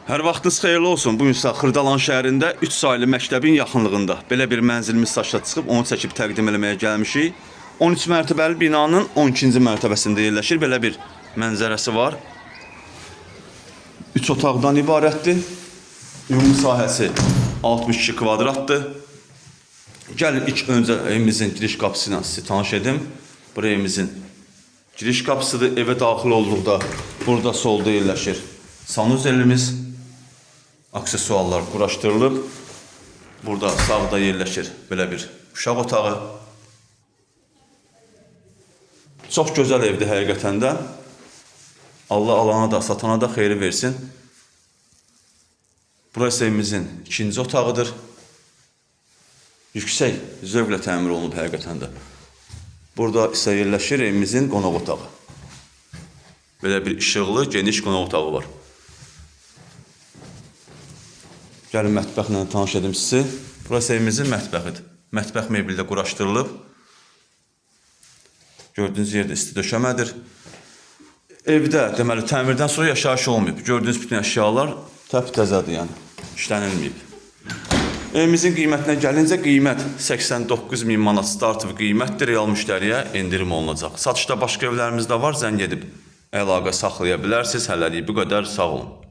Hər vaxtınız xeyirli olsun. Bu gün isə Xırdalan şəhərində 3 saylı məktəbin yaxınlığında belə bir mənzilimiz satışa çıxıb, onu çəkib təqdim eləməyə gəlmişik. 13 mərtəbəli binanın 12-ci mərtəbəsində yerləşir. Belə bir mənzərəsi var. 3 otaqdan ibarətdir. Ümumi sahəsi 62 kvadratdır. Gəlin ilk öncə evimizin giriş qapısı ilə sizi tanış edim. Bura evimizin giriş qapısıdır. Evə daxil olduqda burada solda yerləşir sanuzelimiz, aksesuarlar quraşdırılıb. Burada sağda yerləşir belə bir uşaq otağı. Çox gözəl evdir həqiqətən də. Allah alana da, satana da xeyri versin. Burası evimizin ikinci otağıdır. Yüksək zövqlə təmir olunub həqiqətən də. Burada isə yerləşir evimizin qonaq otağı. Belə bir işıqlı, geniş qonaq otağı var. Gəlin mətbəxlə tanış edim sizi. Burası evimizin mətbəxidir. Mətbəx mebeli də quraşdırılıb. Gördüyünüz yerdə isti döşəmədir. Evdə deməli təmirdən sonra yaşayış olmayıb. Gördüyünüz bütün əşyalar təptəzədir yəni. İşlənilməyib. Evimizin qiymətinə gəlincə qiymət 89 min manat startov qiymətdir. Real müştəriyə endirim olunacaq. Satışda başqa evlərimiz də var. Zəng edib əlaqə saxlaya bilərsiniz. Hələlik bu qədər. Sağ olun.